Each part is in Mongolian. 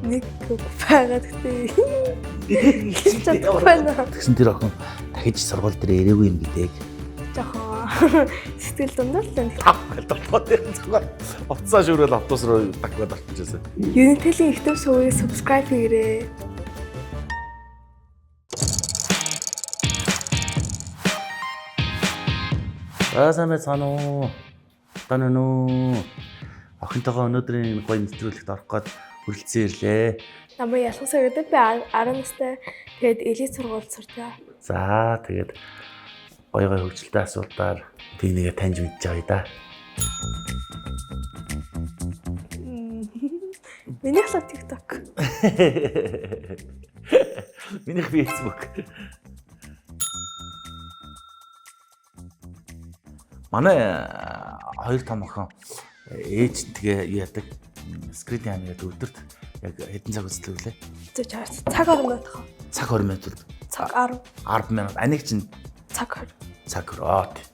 Нэг үг байгаа гэхдээ хэлж чадахгүй байна. Тэгсэн тэр охин дахиж сургууль дээр ирээгүй юм гэдэг. Жохон сэтгэл дундал л байна. Тав гэл толгой дээр зүгээр. Уцаа шүрэл автобус руу таквад орчихсон. Unitel-ийн ихтэв сувгийг subscribe хийгээрэй. За сайн байцгаана уу? Тань уу? Охинтойгоо өнөөдрийн энэ гоё нэвтрүүлэгт орох гээд хүрэлцэн ирлээ. Намайг Ялгасаа гэдэг, би 10 настай. Тэгээд элит сургуульд сурдаг. За тэгээд гоё гоё хөгжилтэй асуултаар би нэгэ таньж мэдж байгаа да. Миний хлоо TikTok. Минийх Facebook. Манай хоёр том охин ээж тэгээ юу яадаг? Скрин тайм гэдэг өдөрт яг хэдэн цаг үздэг лээ? Зөв чаарч. Цаг 20 минут хаа. Цаг 20 минут. Цаг 10. 10 минут. Аник чинь Цаг 20. цаг 20. Аа, тий.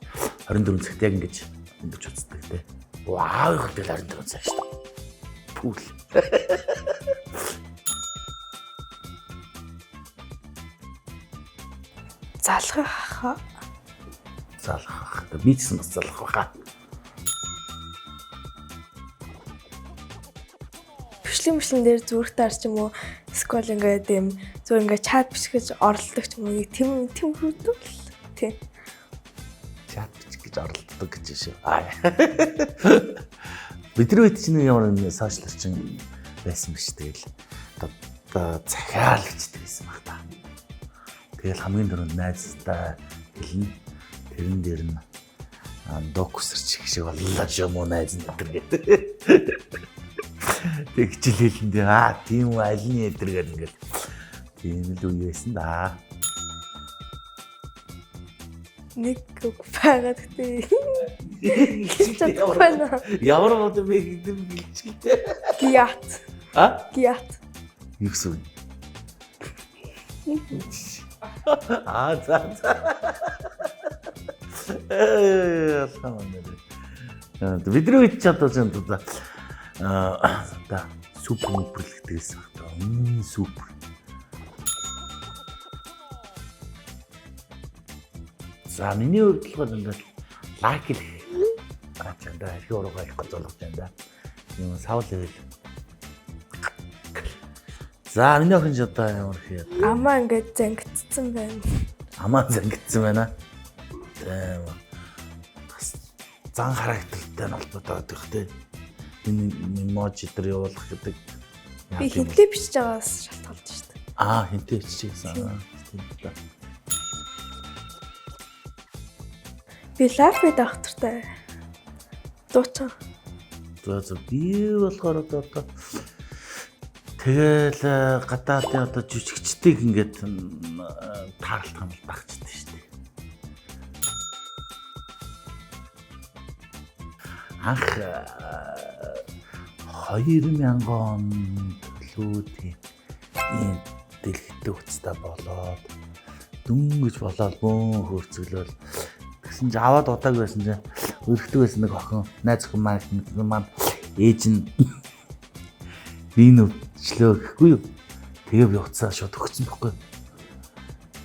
24 цагт яг ингэж ингэж үздэг те. Вау, их тэгэл 24 цаг шүү дээ. Пүүл. Залхах хаа. Залхах. Би ч гэсэн бас залхах байхаа. Бичлэг мөчлөн дээр зүрхтар ч юм уу скол ингээд юм зүгээр ингээд чат бичгэж оролдог ч юм уу нэг тийм тийм хүрдэг л тий. Чат бичих гэж оролддог гэж шүү. Аа. Бидний үед чинь ямар нэг сошиал орчин байсан биш, тэгэл одоо захиал бичдэг байсан баг та. Тэгэл хамгийн түрүүнд найзтай хэлнэ. Тэрэн дээр нь докусэрч их шиг боллоо ч юм уу найз нь өдр гэдэг. Тэг хичээл хэлэндээ аа тийм үү аль нь өдр гэдэг ингээл тийм л үе байсан да. Нэг үг байгаа гэхдээ хэлж чадахгүй байна. Ямар мод бэ гэдэг нь хэлчихлээ. Гиат. А? Гиат. Юу гэсэн үг? Аа за за. Э алхам нэр. Бидний үед ч одоо ч одоо аа за супер мупер л гэдэг байсан баг та. Супер. За миний хувьд болохоор ингээд лайк л аа чандаа хэрэг уруугаа их гоцоолох чандаа. Юм савл ивэл. За миний охин ч одоо ямар их яа. Амаа ингээд зангидсан байна. Амаа зангидсан байна. Тийм. Бас зан характертай нь холбоотой байдаг тий. Энэ эможи дээр явуулах гэдэг. Би хинтээ бичиж байгаас шалтгаалж шүү дээ. Аа хинтээ бичиж байсан. Тийм та. Би лайф авах туртай. Дуучин. За за би болохоор одоо тэгэл гадаадын одоо жүжигчдийг ингээд таарлах юм багчдаг шүү дээ. Анх 2000 он төлөө тийм ийм дэлгэтэй хуцтай болоод дөнгөж болоод бөөн хөрцөглөөл тэгсэн чи аваад удааг байсан чинь өргөдөг байсан нэг охин найз охин маань ээж нь би нүвчлөө гэхгүй юу. Тэгээ би уцаа шууд өгсөн байхгүй.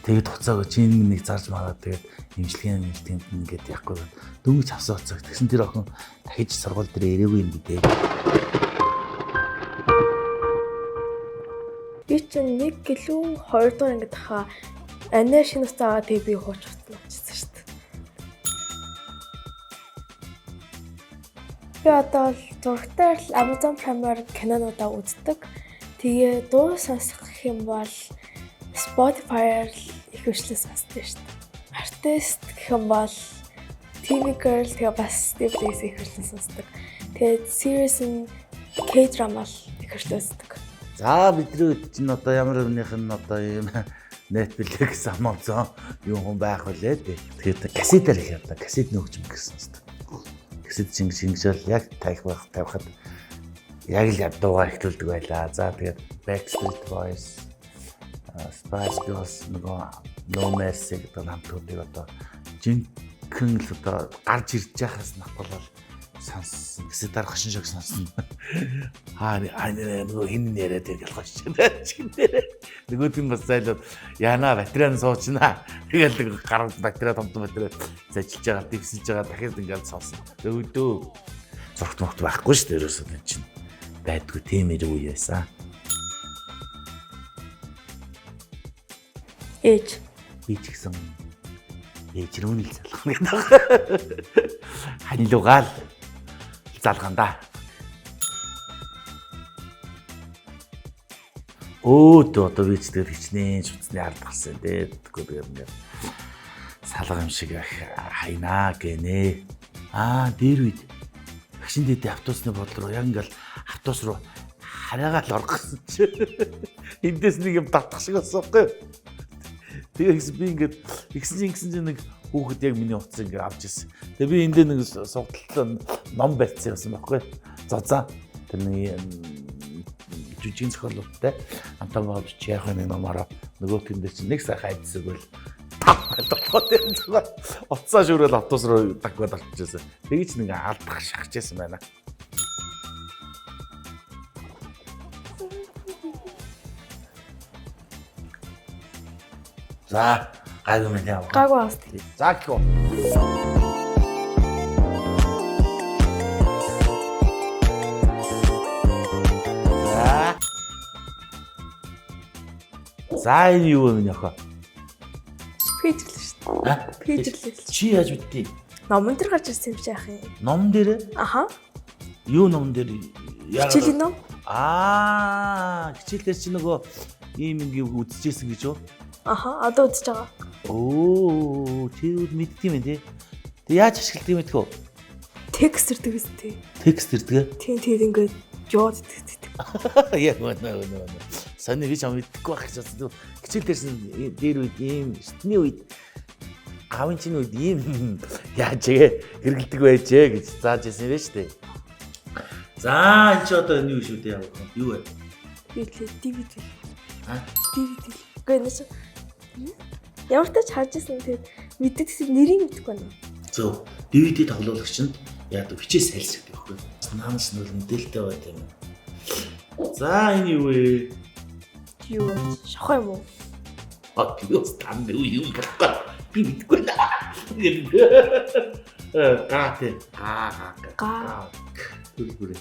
Тэгээд уцааг чи энэ нэг зарж мараад тэгээд имжлэгийн имжлэгэнд ингээд яахгүй байна. Дөнгөж авсан уцааг тэгсэн тэр охин дахиж сургууль дээр ирээгүй юм гэдэг. Би чинь нэг гэлүү хоёр дахь ангид хаа анаа шинэ уцаа аваад тэгээ би хууч уцаа авчихсан шүү дээ. Би одоо л зурагтаар л Amazon Prime-аар кинонуудаа үздэг. Тэгээ дуу сонсох гэх юм бол Spotify-аар л их хвшлээ сонсдог шүү дээ. Артист гэх юм бол TV Girl тэгээ бас Steve Lacy их хвшлээ сонсдог. Тэгээд series нь K-drama л их хвшлээ үздэг. За бидний үед чинь одоо ямар нэгнийх нь одоо ийм Netflix, Amazon юм хүн байх үлээ дээ. Тэгээд кассетээр их одоо кассет нөхч юм гэсэн сонсдог. Кассет чинь шингэжэл яг тавих байх тавихад яг л ядуугаар эхлүүлдэг байлаа. За тэгээд Backstreet Boys, Spice Girls нөгөө No Mercy гэдэг хамтлагуудыг одоо жинхэнэ л одоо гарч ирж байхаас нь ахвал Сонсон. Гэсэн дараа хошин шог сонсон. Аа нөгөө хин яриад яг болох шин. Нөгөөд нь бас зайлаад яана батарейн суучнаа. Тэгэл гар батарей томтон батарей зажилж байгаа, дэвсэлж байгаа дахиад ингээл сонсон. Өөдөө зургт мөгт байхгүй шүү дээ ерөөсөө энэ чинь байдгүй тийм ирүү үе байсан. Ээж. Би ч гэсэн ээж рүү нь л залгах гэдэг. Ханилуугаал залган да. Өөдөө одоо би ч тэгэл хичнээн шуцны ард гарсан дээ. Тэггүй тэгээд ингээд салга юм шиг хайнаа гэнэ. Аа дээр үед багшин дээдээ автобусны бодол руу яг ингээл автобус руу хараагаа л орох гэсэн чи. Эндээс нэг юм татах шиг болсон байхгүй юу? Тэгээ ихсэн би ингээд ихсэн чинь нэг хүүхэд яг миний утас ингээд авч ирсэн. Тэгээ би эндээ нэг сугдaltaа ном барьсан юмсан байхгүй юу? Зозаа. Тэр нэг жүжигэн зохиолуудтай Антон Павлович Чеховын нэг номороо нөгөөх юм дээр чинь нэг сайхан айдсаг бол тав толгой дээр зүгээр утсаа шүрэл автобус руу дагваад олчихсон. Тэгэж нэг алдах шахажсэн байна. За, гайгүй мэн яа. Гайгүй бас. За гэх. За. За энэ юу вэ миний охин? Пэйжлээ шүү А? дээ. Пэйжлээ. Чи яаж мэдтий? Номон дээр гарч ирсэн юм чи яах юм? Ном дээр? Аха. Юу ном дээр? Яагаад- Хичээлийн ном. Аа, хичээл дээр чи нөгөө ийм ингэ үзчихсэн гэж юу? Аха, одоо үзэж байгаа. Оо, тэр үл мэддэг юм тий. Тэг яаж ашигладаг юм бэ? Текст ирдэг үстэй. Текст ирдэг. Тийм тийм ингээд яваад идэг. Яг үнэ үнэ үнэ. Сони би ч юм мэдэхгүй байх гэж бодсон. Хичээл дээрсэн дээр үед ийм эртний үед гавын чинь үед ийм яаж ээ хэрэгэлдэг байжээ гэж зааж ирсэн юм байна шүү дээ. За энэ чи одоо энэ юу шүү дээ яа. Юу вэ? Би л DVD. Аа? DVD. Үгүй энэ чи ямар ч тач харж ирсэн тэгээд мэддэг гэсэн нэрийг мэдэхгүй байна. Зөв. DVD тоглуулагч нь яадаг хичээл сайлсдаг байхгүй. Наанас нь бол мэдээлэлтэй байт юм. За энэ юу вэ? Юу вэ? Шохоо юм уу? А би бас танд юу юм болохгүй. Би мэдэхгүй байна. Га тий. Га га. Га. Төлбөрөө.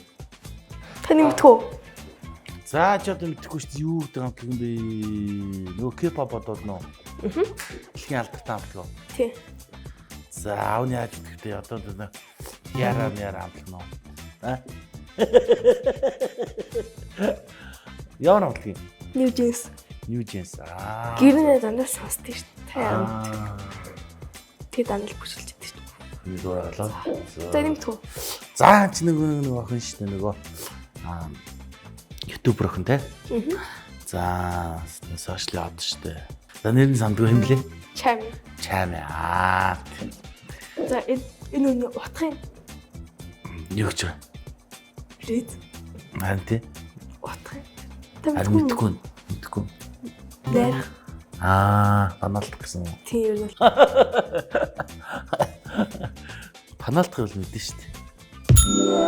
Таны мэдэх үү? За чи одоо мэдэхгүй шүү дээ. Юу гэдэг хамтлаг юм бэ? Нөгөө K-pop бодоод нөө. Аа. Дэлхийн алдартай хамтлаг. Тий. За аавны яаж мэдэхтэй одоо нэг яра яра хамтлаг нөө. А? Ямар хамтлаг юм? New Jeans. New Jeans. Аа. Гэрнээ дандаа сонсдог шүү дээ. Та яа мэдэх. Аа. Тэгээ дандаа л бүжгэлж идэг шүү дээ. Нэг дуурайлаа. За энэ мэдэх үү? За чи нэг нэг охин шүү дээ нөгөө аа ютубер охин те. Аа. За сошиал од шүү дээ. За нэр нь сандгүй юм лээ. Чам. Чам аа. За энэ энэ үний утгын Юу ч вэ? ред Харин тий. утгын. Та Харин мэдэх үү? мэдгүй мэдгүй. Найрах. Аа, панаалтах гэсэн үү? Тийм ер нь. Панаалтах бол мэдэн шүү дээ.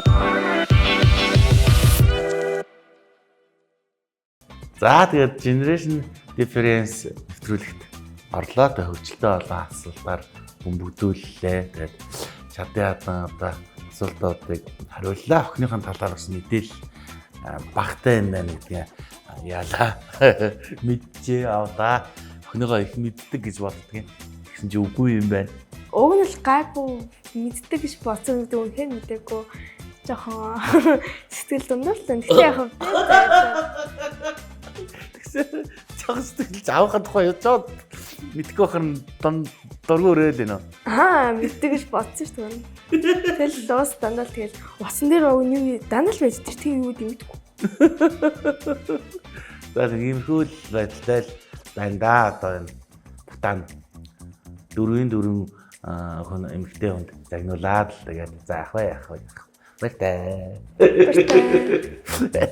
За тэгээд Generation Difference нэвтрүүлэгт орлоо. Тэгээд хөгжилтэй олон асуултаар бөмбөгдүүллээ. Тэгээд чадын ядан одоо асуултуудыг хариуллаа. Охиныхын талаар бас мэдээлэл багтай юм байна гэдгийг яалаа. Мэджээ авлаа. Охиныгоо их мэддэг гэж боддог юм. Тэгсэн чи үгүй юм байна. Уг нь л гайгүй мэддэг гэж бодсон гэдэг үнэхээр мдэггүй. Жохон сэтгэл дундуур л байна. Гэхдээ яг Тэгсэн жохон сэтгэл заавахад тухай жоо мэдгүй бахар дон дургу өрөөл гэнэ. Аа мэддэг гэж бодсон шүү дээ. Тэгэл дуус дандаа л тэгэл усан дээр уг нь юу дандаа л байж тэр тийм юу гэдэг мэдэхгүй. За нэг иймэрхүү л байдалтай л байна да одоо энэ бутан дөрвийн дөрвөн хүн эмэгтэй хүнд загнуулаад л тэгээд за яах вэ яах вэ яах вэ. Баяртай. Баяртай.